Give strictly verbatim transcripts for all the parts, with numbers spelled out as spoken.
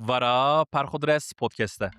Vara Perxudres Podcast e.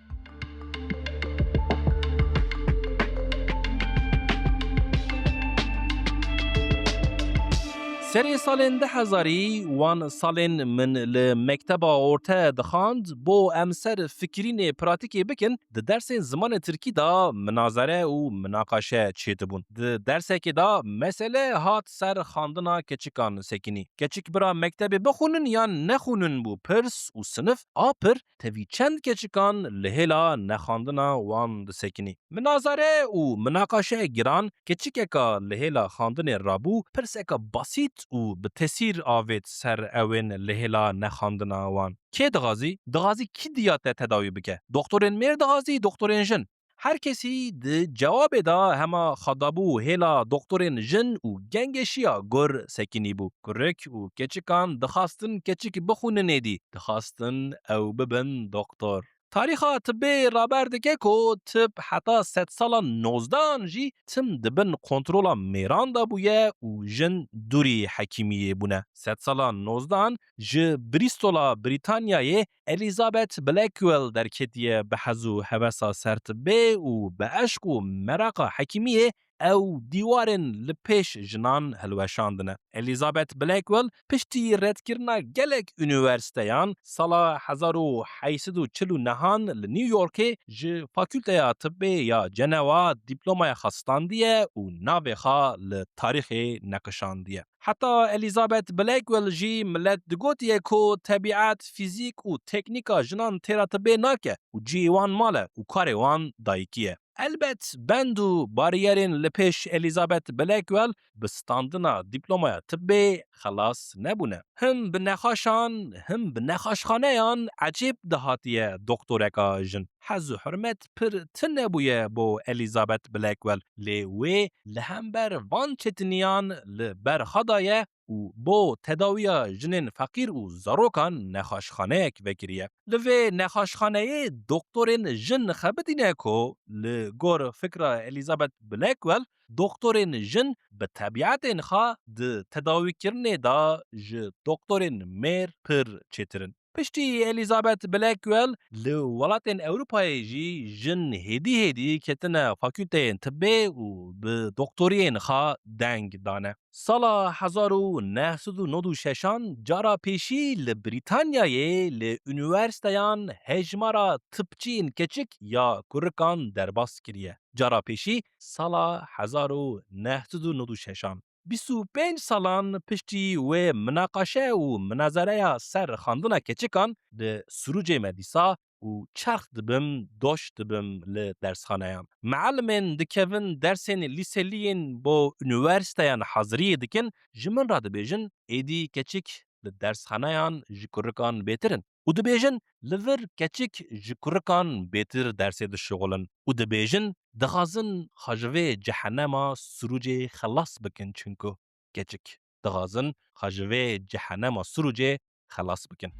Serê salên du hezarî, wan salên min li mekteba orte dixwand, bo em ser fikirînê pratîkê bikin, di dersên zimanê tirkî de minazere û minaqaşe çêdibûn. Di dersekê de mesele hat ser xwendina keçikan sekinî. Keçik bira mektebê bixwînin yan nexwînin bû pirs û sinif a pir tevî çend keçikan li hêla nexwendina wan disekinî. Minazere û minaqaşe giran keçikeka li hêla xwendinê rabû pirseka basît û bi tesîr avêt ser ewên li hêla nexwendina wan. Kê dixwazî? Dixwazî kî diya te tedawî bike? Doktorên mêr dixwazî, doktorên jin? Her kesî di cewabê de hema xwedabû hêla doktorên jin û gengeşiya gur sekinî bû. Kurik û keçikan dixwastin keçik bixwînin êdî. Dixwastin ew bibin doktor. Tarîxa tibê raber dike ku tib heta sedsala nozdehan jî tim di bin kontrola mêran de bûye û jin dûrî hekîmiyê bûne. Sedsala nozdehan ji Brîstola Brîtanyayê Elizabeth Blackwell derketiye bi hez û hewesa ser tibê û bi eşq û meraqa hekîmiyê ew dîwarên li pêş jinan hilweşandine. Elizabeth Blackwell piştî redkirina gelek unîversîteyan, sala hezar û heyt sed û çil û nehan li New Yorkê ji Fakulteya Tibê ya Cenewa dîplomaya xwe standiye û navê xwe li tarîxê neqişandiye. Heta Elizabeth Blackwell jî milet digotiye ku tebîet, fîzîk û teknîka jinan têra tibê nake û cihê wan mal e û karê wan dayikî ye. Elbet bend û bariyerên li pêş Elizabeth Blackwell bi standina dîplomaya tibê xelas nebûne. Him bi nexaşan, him bi nexaşxaneyan ecêb dihatiye doktoreka jin. Hez û hurmet pir tune bûye bo Elizabeth Blackwell, lê wê li hember van çetiniyan li ber xwe daye û bo tedawiya jinên feqîr û zarokan nexaşxaneyek vekiriye. Li vê nexaşxaneyê doktorên jin xebitîne ku li gor fikra Elizabeth Blackwell, doktorên jin bi tebîetên xwe di tedawîkirinê de ji doktorên mêr pir çêtir in. Piştî Elizabeth Blackwell li welatên Ewropayê jî jin hêdî hêdî ketine fakulteyên tibê û bi doktoriyên xwe deng dane. Sala hezar û neh sed û nod û şeşan cara pêşî li Brîtanyayê li unîversîteyan hejmara tibçiyên keçik ya kurikan derbas kiriye. Cara pêşî sala hezar û neh sed û nod û şeşan. Bîst û pênc salan piştî wê minaqaşe û minazereya ser xwendina keçikan li Sûrûcê me dîsa û çerx dibim, doş dibim li dersxaneyan. Mealimên dikevin dersên lîseliyên bo unîversîteyan haziriyê dikin, ji min re dibêjin, êdî keçik li dersxaneyan ji kurikan bêtir in. Û dibêjin, li vir keçik ji kurikan bêtir dersê dişixulin. Û dibêjin, dixwazin xwe ji vê cehenema Sûrûcê xelas bikin, çunku keçik dixwazin xwe ji vê cehenema Sûrûcê xelas bikin.